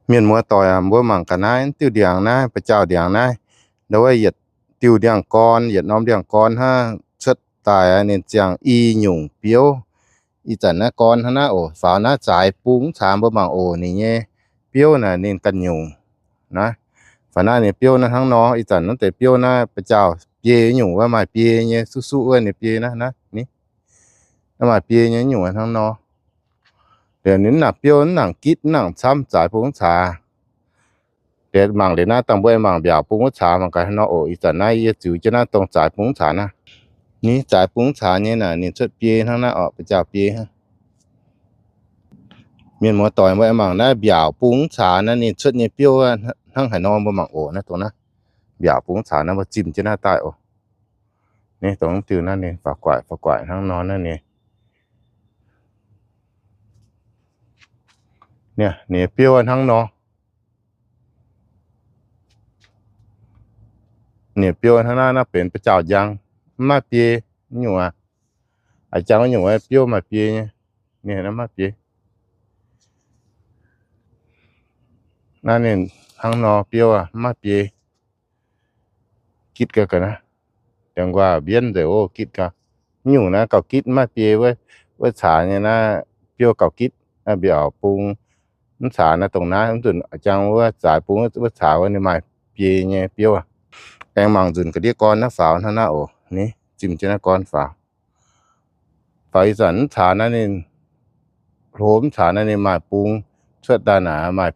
Mienh muoz-doic aac, mbuo mangc ga'naaiv, diuh ndiangx naaiv, ba'jaauh ndiangx naaiv, ndau wuov yietc diuh ndiangx-gorn, yietc norm ndiangx-gorn hnangv, cuotv daaih ninh ziangh i nyungc biouv. Ih zanc naaiv gorn hnangv naaiv oc. Faaux naaiv zaaix bung caax mbuo mangc oc, ninh nyei biouv naaic ninh ganh nyungc naaiv. Faaux naaiv ninh biouv naaiv hnangv nor, ih zanc naaiv deix biouv naaiv ba'jaauh biei nyungc wuov, maaih biei nyei, suqv-suqv wuov ninh biei naaiv, naaiv, naaiv maaih biei nyei nyungc hnangv nor. Liuz ninh mv nangc biouv, mv nangc gitv, mv nangc camv, zaaix bung caax. Liuz mangc liuz naaiv dangh mbuo aengx mangc mbiaauc bung wuov caax mangc gaax hnangv nor oc. Ih zanc naaiv yie ziux jienv naaiv dongh zaaix bung caax naaiv. Ni zaaix bung caax nyei naaic ninh cuotv biei hnangv naaiv oc, ba'jaauh biei hnangv. Mienh muoz-doic, mbuo aengx mangc naaiv mbiaauc bung caax naaiv ninh cuotv nyei biouv hnangv haaix nor, mbuo mangc oc. Naaiv dongh naaiv mbiaauc bung caax naaiv, mbuo zimh jienv naaiv daaih oc. Ni dongh diuh naaiv ninh faaux guaaic faaux guaaic hnangv nor naaiv ninh. Ninh biouv hnangv nor. Ninh biouv hnangv naaiv, naaiv benx ba'jaauh njang, mv maaih biei nyungc aqv. A'jang nyungc wuov biouv maaih biei nyei. Ninh naaiv maaih biei. Naaiv ninh hnangv nor biouv aac, mv maaih biei. Gitv gau ga'naaiv. Ndiangx-nquaah mbienv nzengc oc, gitv gau. Nyungc naaiv gauh gitv, mv maaih biei wuov caax nyei naaiv biouv gauh gitv. Mbiaauc bung mv caax naaiv dongh naaiv, mv nzunc a'jang wuov zaaix bung wuov caax wuov ninh maaih biei nyei biouv aac. Aengx mangc nzunc ga'ndiev gorn naaiv faaux hnangv naaiv oc. Ni zimh jienv naaiv gorn faaux. Faaux ih zanc mv caax naaiv ninh, hlo mv caax naaiv ninh maaih bung cuotv daaih naaic, maaih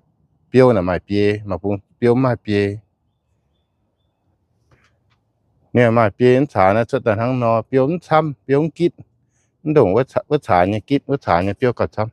biouv naaic maaih biei, maaih bung biouv mv maaih biei. Ninh maaih biei mv caax naaiv cuotv daaih hnangv nor, biouv mv camv, biouv mv gitv. Mv ndongc wuov caax nyei gitv, wuov caax nyei biouv gauh camv.